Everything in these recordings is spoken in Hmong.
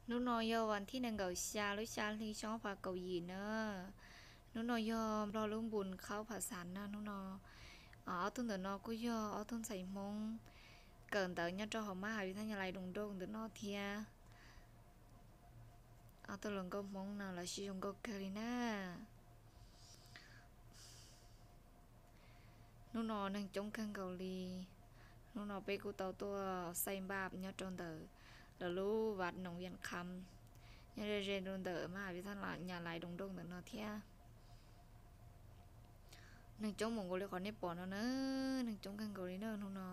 Hnub no yog vas thib nees nkaum xya lub xya hli xyoo ob phav kaum yim na. Hnub no yog Nplog lub npus qhaub phav xav na. Hnub no ob tug ntawm no kuj yog ob tug ntxhais Hmoob kawm ntawv nyob rau hauv mab has viv thaj nyab lais Doos Nrooj ntawm no thiab. Ob tug hluas nkauj Hmoob no lawv sib zoo nkauj kawg li na. Hnub no neeg coob kawg nkaus li. Hnub no peb kuj tau tuaj xaij npaj nyob rau ntawm lawv lub vaj noov viam qham nyob ze ze rau ntawm mab has viv thaj nyab lais Doos Nrooj ntawm no thiab. Neeg coob mus nkaus li qhov nej pom no na, neeg coob kawg nkaus li na hnub no.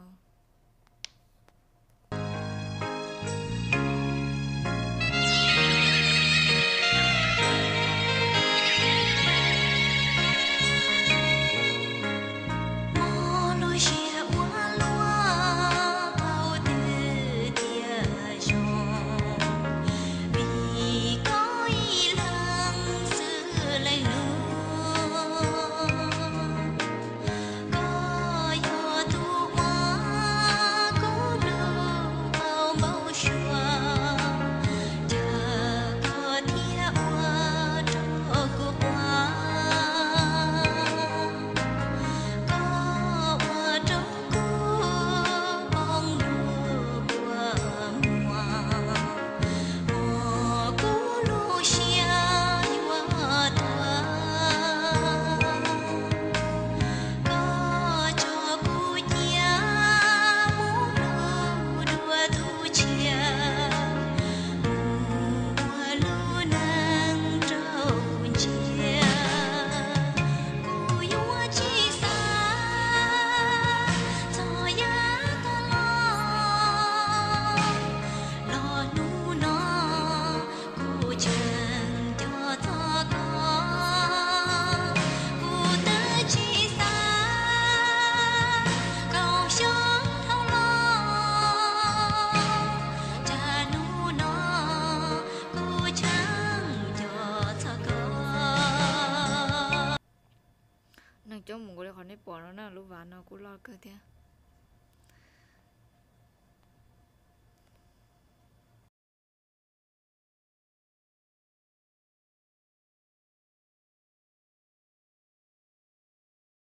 Neeg coob mus nkaus li qhov nej pom no na, lub vaj no kuj loj kawg thiab.